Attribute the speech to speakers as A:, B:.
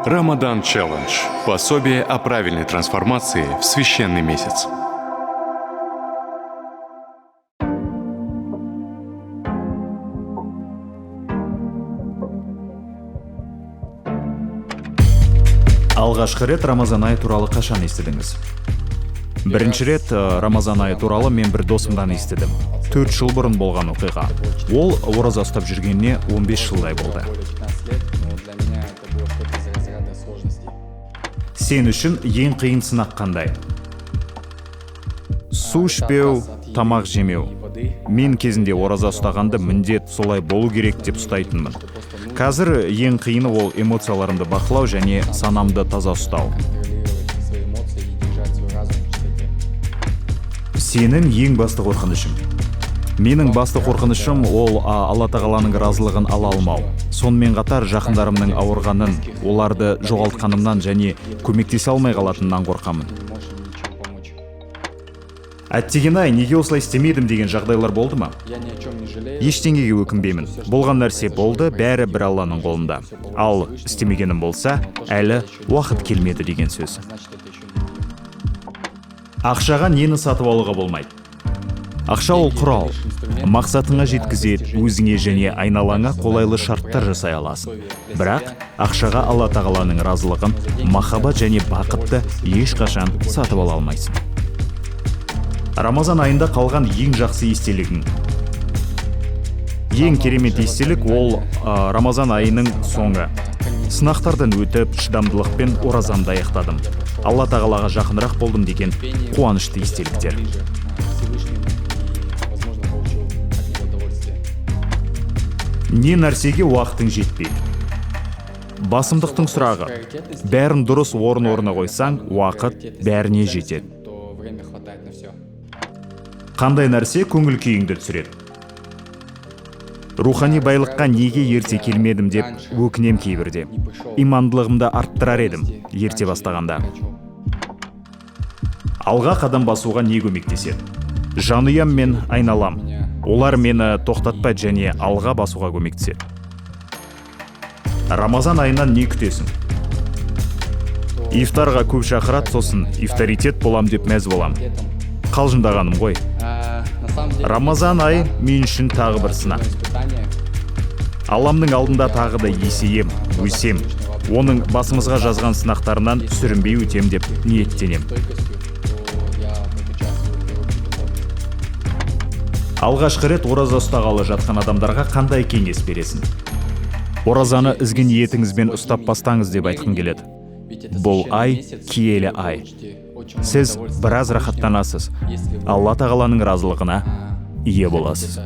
A: Рамадан Челлендж. Пособие о правильной трансформации в священный месяц.
B: Алғашқы рет Рамазан айы туралы қашан естідіңіз? Бірінші рет Рамазан айы туралы мен бір досымдан естідім. 4 жыл бұрын болған оқиға. Ол ораза ұстап жүргеніне 15 жылдай болды.
C: Более 15 лет, но для меня это было что-то из разряда сложностей.
B: Сен үшін ең қиын сынақ қандай? Су ішпеу, тамақ жемеу. Мен кезінде ораза ұстағанды міндет, солай болу керек деп ұстайтынмын. Қазір ең қиыны — ол эмоцияларымды бақылау және санамды таза ұстау.
C: Контролировать свои эмоции и держать свой разум в чистоте.
B: Сенің ең басты қорқынышың? Менің басты қорқынышым ол Алла тағаланың разылығын ала алмау. Сонымен қатар жақындарымның ауырғанын, оларды жоғалтқанымнан және көмектесе алмай қалатынынан қорқамын.
C: Не можешь им ничем помочь.
B: Әттеген ай, неге осылай істемедім деген жағдайлар болды ма?
C: Я ни о чем не жалею.
B: Ештеңеге өкінбеймін. Болған нәрсе болды, бәрі бір Алланың қолында. Ал істемегенім болса, әлі уақыт келмеді деген сөз.
C: Значит, это еще не время.
B: Ақшаға нені сатып алуға болмайды? Ақша — ол құрал, мақсатыңа жеткізеді, өзіңе және айналаңа қолайлы шарттар жасай аласың. Бірақ ақшаға Алла тағаланың разылығын, махаббат және бақытты ешқашан сатып ала алмайсың. Рамазан айында қалған ең жақсы естелігің? Ең керемет естелік ол Рамазан айының соңы. Сынақтардан өтіп, шыдамдылықпен оразамды аяқтадым, Алла тағалаға жақынырақ болдым деген қуанышты естеліктер.
C: Ближе к Всевышнему и, возможно, получил от него удовольствие.
B: Не нәрсеге уақытың жетпейді? Басымдықтың сұрағы. Бәрін дұрыс орын орнына қойсаң, уақыт бәріне жетеді.
C: То время хватает на все.
B: Қандай нәрсе көңіл күйіңді түсіреді? Рухани байлыққа неге ерте келмедім деп өкінем кейбірде. Имандылығымды арттырар едім ерте бастағанда. Алға қадам басуға не көмектеседі? Жанұям мен айналам. Олар мені тоқтатпайды және алға басуға көмектеседі. Рамазан айынан не күтесің? Ифтарға көп шақырады, сосын ифтаритет болам деп мәз болам. Қалжыңдағаным ғой. Рамазан айы мен үшін тағы бір сынақ. Алламның алдында тағы да есейем, өсем, оның басымызға жазған сынақтарынан сүрінбей өтем деп ниеттенем.
C: Стойкостью, то я прокачаю свою природу духовно.
B: Алғашқы рет ораза ұстағалы жатқан адамдарға қандай кеңес бересің? Оразаны ізгі ниетіңізбен ұстап бастаңыз деп айтқым келеді. Бұл ай — киелі ай. Сіз біраз рахаттанасыз, Алла тағаланың разылығына ие боласыз.